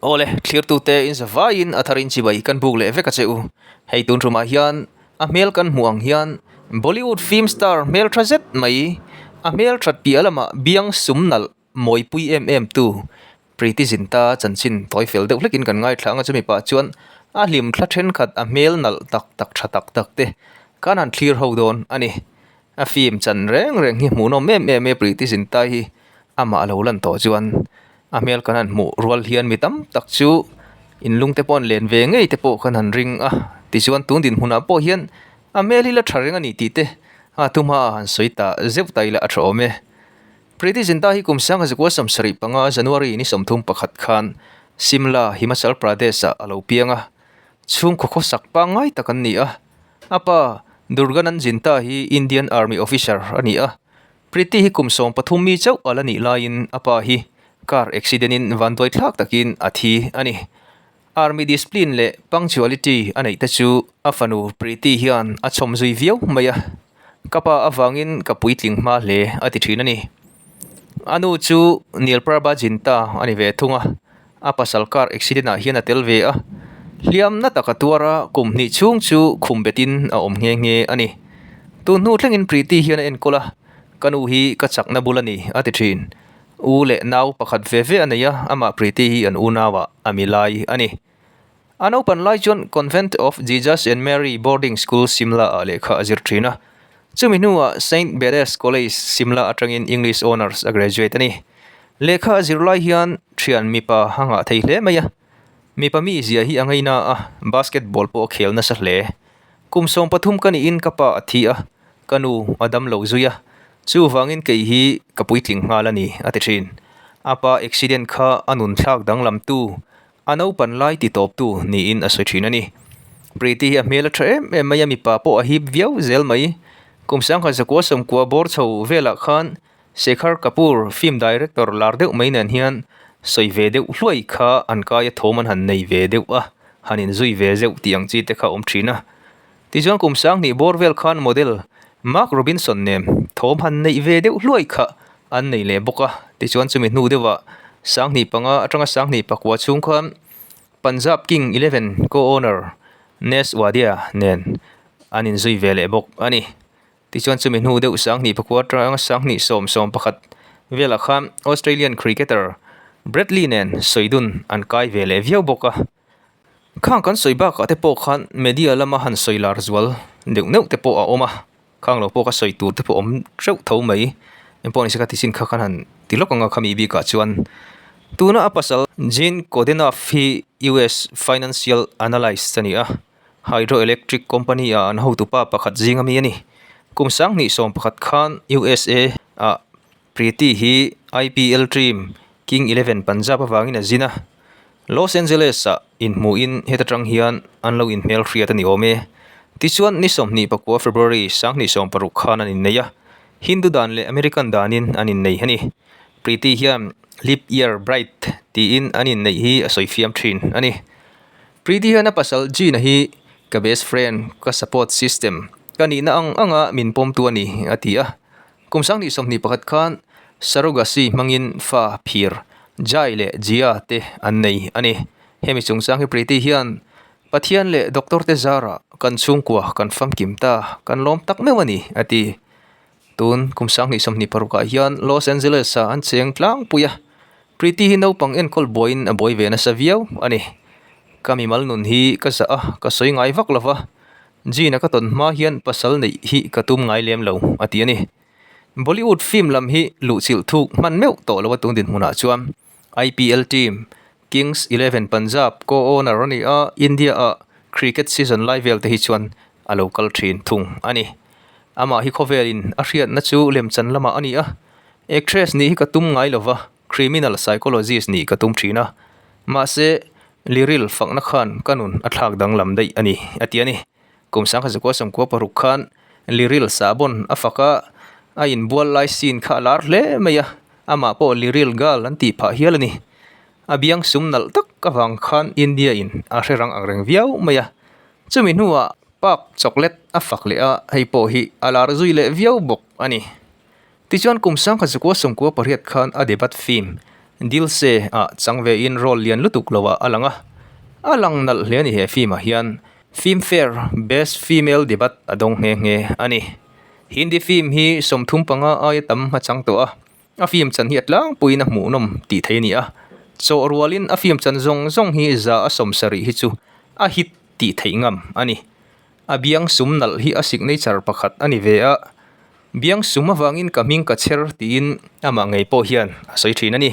Awle, thlirtute in zavaiin a tharin chibai kan buk leh vek a che u. Hei tun tumah hian a hmel kan hmuh ang hian Bollywood film star hmel tha zet mai, a hmel that piah lamah biang sum nalh mawipui em em tu Preity Zinta chanchin tawi fel deuh hlekin kan ngaithla ang a, chumi pah chuan a hlim thla thenkhat a hmel nalh tak tak tha tak tak te kan han thlir ho dawn a ni. A film chan reng reng hi hmuhnawm em em e Preity Zinta hi amah a lo lan tawh chuan a hmel kan han hmuh rual hian mi tam tak chu inlung te pawh an len ve ngei te pawh kan han ring a tichuan tun dinhmunah pawh hian a hmel hi la tha reng a ni tih te a thumha a han sawi ta zeuh ta ila a tha awm e. Preity Zinta hi kum sanga zakua 75 January ni 31 khan Simla, Himachal Pradesh ah a lo piang a, chhungkaw khawsak pangngai tak an ni a. A pa Durganand Zinta hi Indian Army officer a ni a, Preity hi kum 13 mi chauh a la nih laiin a pa hi car accident in vanduai thlak takin a thi a ni. Army discipline leh punctuality a neih te chu a fanu Preity hian a chhawm zui viau mai a, ka pa avangin ka puitling hma hle a ti thin a ni. A nu chu Nilprabha Zinta a ni ve thung a, a pasal car accident ah hian a tel ve a, hliam na tak a tuar a, kum hnih chhung chu khum betin a awm nghe nghe a ni. Tun hnu thlengin Preity hian a enkawl a, ka nu hi ka chakna bul a ni a ti thin. U leh nau pakhat ve ve a nei a, amah Preeti hi an unauah a mi lai a ni. A naupan lai chuan Convent of Jesus and Mary Boarding School Simla ah lehkha a zir thin a. Chumi hnuah Saint Bedes College Simla atangin English Honours a graduate a ni. Lehkha a zir lai hian thian mipa a ngah thei hle mai a. Mipa mizia hi a ngaina a, basketball pawh a khel nasa hle. Kum 13 ka niin ka pa a thi a, ka nu a dam lo zui a, chuvangin kei hi ka puitling nghal a ni, a ti thin. A pa accident kha a nun thlak danglamtu, a naupan lai ti tawptu niin a sawi thin a ni. Preeti hi a hmel a tha em em mai a, mipa pawh a hip viau zel mai. Kum 1990 bawr chho velah khan Shekhar Kapoor, film director lar deuh mai nen hian sawi ve deuh hluai kha an kaia thawm an han nei ve deuh a, han inzui ve zeuh tih ang chi te kha awm thin a. Tichuan kum 2000 bawr vel khan model Mark Robinson nen thawm han neih ve deuh hluai kha an nei leh bawk a. Tichuan chumi hnu deuhah 2005 atanga 2009 chhung khan Punjab King Eleven co-owner Ness Wadia nen an inzui ve leh bawk a ni. Tichuan chumi hnu deuh 2009 atanga 2011 velah khan Australian cricketer Brett Lee nen sawi dun an kai ve leh viau bawk a. Khang kan sawi bakah te pawh khan media lama han sawi lar zual deuh neuh te pawh a awm a, khang lo pawh ka sawi tur te pawh awm teuh tho mai. Engpawh nise ka ti chin kha khan han ti lawk ang a khami bikah chuan tuna a pasal Jean Goodenough hi US financial analyst a ni a. Hydroelectric Company ah an hotupa pakhat zing ami a ni. Kum 2011 khan USA ah Preeti hi IPL team King Eleven Punjab avangin a zin a. Los Angeles ah inhmuhin heta tang hian an lo inhmelhriat a ni awm e. Tichuan ni 29 February 2016 khan an innei a, Hindu dan leh American danin an innei a ni. Preeti hian Leap Year Bride tiin an inneih hi a sawi fiam thin a ni. Preeti hian a pasal Gina hi ka best friend, ka support system, ka nihna ang anga min pawmtu a ni, a ti a. Kum 2021 khan surrogacy hmangin fa phir Jai leh Jia te an nei a ni. Hemi chungchang hi Preeti hian Pathian leh doctor te zarah kan chhungkua kan famkim ta, kan lawm tak meuh a ni, a ti. Tun kum 2026 ah hian Los Angeles ah an cheng tlangpui a, Preeti hi naupang enkawl buaiin a buai ve nasa viau a ni. Ka mimal nun hi ka zah a, ka sawi ngai vak lova, Gina ka tawn hma hian pasal neih hi ka tum ngai lem lo, a ti a ni. Bollywood film lam hi luhchilh thuk hman meuh tawh lo a tun dinhmunah chuan IPL team Kings Eleven Punjab co-owner a ni a, India ah cricket season lai vel te hi chuan a lo kal thin thung a ni. Amah hi khawvelin a hriatna chu lemchan lamah a ni a, actress nih hi ka tum ngai lova, criminal psychologist nih ka tum thin a, mahse Liril fakna khan ka nun a thlak danglam daih a ni, a ti a ni. Kum 1996 khan Liril sahbawn a fak a, a inbual lai scene kha a lar hle mai a, amah pawh Liril girl an tih phah hial a ni. A biang sum nalh tak avang khan India in a hre rang ang reng viau mai a. Chumi hnuah Park chocolate a fak leh a, hei pawh hi a lar zui leh viau bawk a ni. Tichuan kum 1998 khan a debut film. Dil Se ah chang ve in role lian lutuk lo ah a lang a, a lang nalh hle a ni he film ah hian. Filmfare Best Female Debut a dawng nghe nghe a ni. Hindi film hi 35 aia tam a chang tawh a, a film chan hi a tlangpuiin a hmuhnawm tih theih a ni a. Chawh rualin a film chan zawng zawng hi 170 hi chu a hit tih theih ngam a ni. A biang sum nalh hi a signature pakhat a ni ve a, biang sum avangin ka hming ka chher tiin amah ngei pawh hian a sawi thin a ni.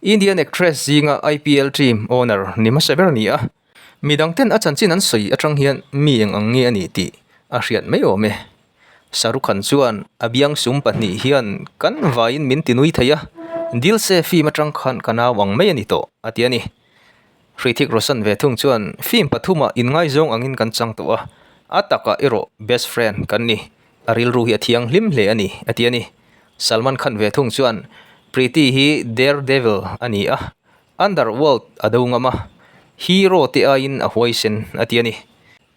Indian actress zinga IPL team owner ni hmasa ber a ni a, midang ten a chanchin an sawi atang hian mi eng ang nge a ni tih a hriat mai awm e. Shahrukh Khan chuan a biang sum pahnih hian kan vaiin min ti nui thei a, Dil Se film atang khan ka nau ang mai a ni tawh a ti a ni. Hrithik Roshan ve thung chuan film pathumah inngaizawng angin kan chang tawh a, a takah erawh best friend kan ni, a rilru hi a thianghlim hle a ni, a ti a ni. Salman Khan ve thung chuan Preeti hi daredevil a ni a, underworld a do ngam a, hero te aiin a huaisen, a ti a ni.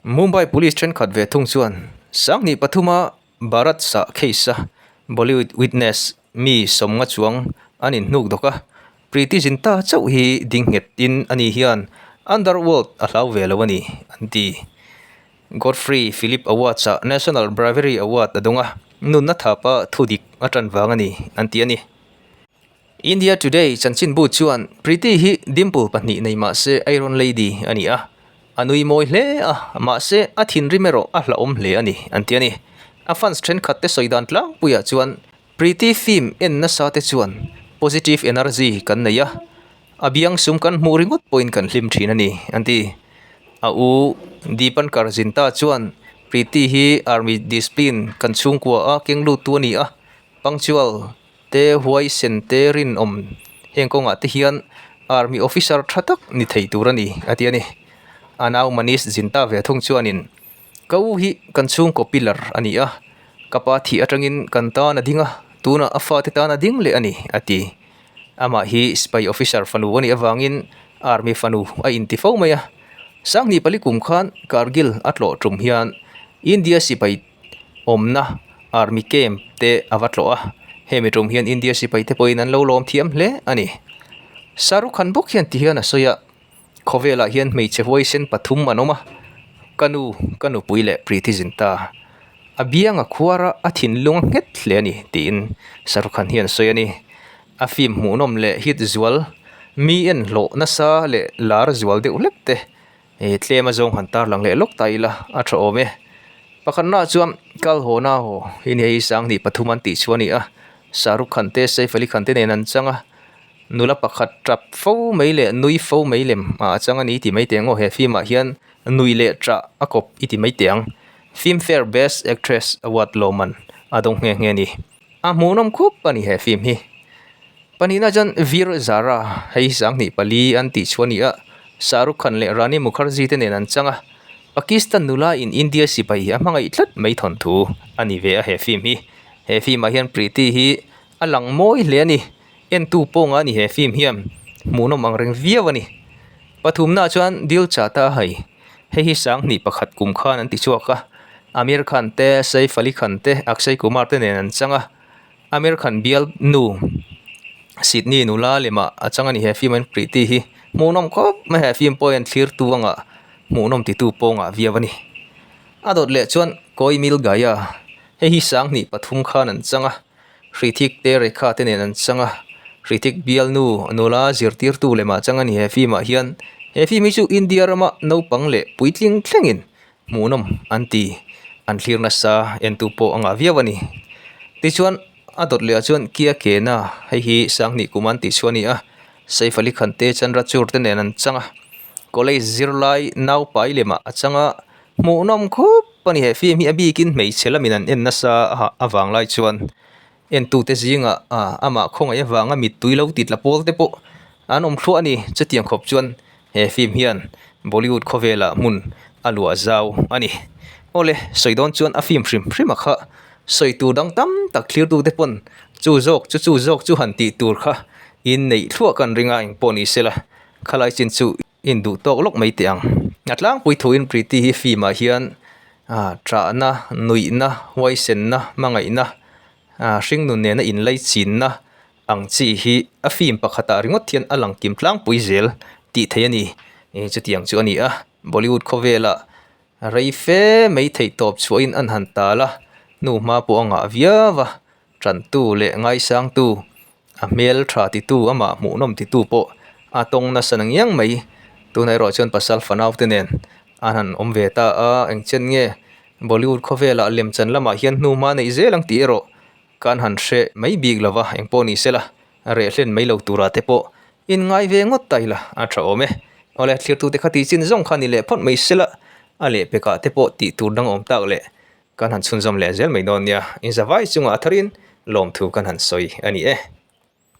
Mumbai Police thenkhat ve thung chuan Sanghnih pathuma Bharat Shah case a Bollywood witness mi sawmnga chuang an inhnuk dawk a, Preeti Zinta chauh hi ding nghet in ani hian underworld a hlau ve lo a ni, an ti. Godfrey Philip Awards ah National Bravery Award a dawng a, nunna thapa thu dik a tan vang a ni, an ti a ni. India Today chanchinbu chuan Preeti hi dimple pahnih nei mah se Iron Lady a ni a, a nui mawi hle a, mahse a thinrim erawh a hlauhawm hle a ni, an ti a ni. A fans thenkhat te sawi dan tlangpuiah chuan Preeti film en nasa te chuan positive energy kan nei a, a biang sum kan hmuh ringawt pawhin kan hlim thin a ni, an ti. A u Deepankar Zinta chuan Preeti hi army discipline kan chhungkua a keng luttu a ni a, punctual te huaisen te rinawm heng kawngah te hian army officer tha tak ni thei tur a ni a ti a ni. A nau Manish Zinta ve thung chuanin ka u hi kan chhungkaw pillar a ni a, ka pa thih atangin kan tan a ding a, tunah a fate tan a ding leh a ni a ti. Amah hi spy officer fanu a nih avangin army fanu a inti fo mai a. Sanghnih pali kum khan Kargil a tlawh tum hian India sipai awmna army camp te a va tlawh a, hemi tum hian India sipai te pawhin an lo lawm thiam hle a ni. Shahrukh Khan bawk hian ti hian a sawi a, khawvelah hian hmeichhe huaisen pathum an awm a, ka nu, ka nupui leh Preeti Zinta. A biang a khuar a, a thinlung a nghet hle a ni tiin Shahrukh Khan hian a sawi a ni. A film hmuhnawm leh hit zual, mi en hlawh nasa leh lar zual deuh hlek te He tlem a zawng han tar lang leh lawk ta ila a tha awm e. Pakhatnaah chuan kal haw na haw hi ni hei sanghnih pathum an tih chu a ni a, Shahrukh Khan te Saif Ali Khan te nen an chang a, nula pakhat tap fo mai leh nui fo mai lem ah a chang a ni ti mai teh ang aw he film ah hian nui leh tah a kawp i ti mai teh ang. Filmfare Best Actress Award lawmman a dawng nghe nghe a ni. A hmuhnawm khup a ni he film hi. Pahnihna chuan Veer Zara hei 2004 an tih chu a ni a, Shah Rukh Khan leh Rani Mukherjee te nen an chang a, Pakistan nula in India sipai a hmangaih tlat mai thawnthu a ni ve a he film hi. He film ah hian Preeti hi a lang mawi hle a ni, entu pawh nga a ni he film hian hmuhnawm ang reng viau a ni. Pathumna chuan Dil Chahta Hai hei hi 2001 kum khan an ti chhuak a, Aamir Khan te, Saif Ali Khan te, Akshay Kumar te nen an chang a. Amir Khan bial nu Sydney nula lemah a chang a ni he film an Preeti hi hmuhnawm khawp mai he film pawh hian thlir tu anga hmuhnawm ti tu pawh ngah viau a ni. A dawt leh chuan Koi Mil Gaya hei hi 2003 khan an chang a, Hrithik te Rekha te nen an chang a, Hrithik bial nu nula zirtirtu lemah a chang a ni he film ah hian he film hi chu India rama naupang leh puitling thlengin Hmuhnawm an ti, an thlir nasa entu pawh a ngah viau a ni. Tichuan a dawt leh ah chuan Kia Kena hei hi 2000 kum an tih chu a ni a, Saif Ali Khan te Chandrachur te nen an chang a, college zirlai naupai lemah a chang a, hmuhnawm khup a ni he film hi a bikin hmeichhe lamin an en nasa avang lai chuan Entute zingah amah khawngaih avanga mittui lo titla pawl te pawh an awm thluah a ni. Chutiang khawp chuan he film hian Bollywood khawvelah hmun a luah zau a ni. Awle, sawi dawn chuan a film hrim hrim a kha sawi tur dang tam tak thlirtute pawn chu zawk chu chu zawk chu han tih tur kha inneih thluah kan ring a engpawh ni sela khalai chin chu induh tawk lawk mai teh ang. A tlangpui thuin Preeti hi film ah hian Ṭahna, nuihna, huaisenna, hmangaihna, hringnun nena inlaichinna, Ang chi hi a film pakhatah ringawt hian a lang kim tlangpui zel tih theih a ni. Ih chutiang chu a ni a, Bollywood khawvelah rei fe mai theih tawp chhuahin an han tal a, hnu hma pawh a ngah viau a, tantu leh ngaisangtu, a hmel tha titu, amah hmuhnawm titu pawh a tawng nasa na ngiang mai. Tunah erawh chuan pasal fanau te nen an han awm ve ta a, engchen nge Bollywood khawvelah lemchan lamah hian hnu hma neih zel ang tih erawh Kan han hre mai bik lo va, engpawh ni sela, reh hlen mai lo turah te pawh in ngai ve ngawt ta ila, a tha awm e. Awle, thlirtute kha tih chin zawng kha ni leh phawt mai sela, a lehpekah te pawh tih tur dang awm tak leh kan han chhunzawm leh zel mai dawn nia, inzavai chungah a tharin lawmthu kan han sawi a ni e.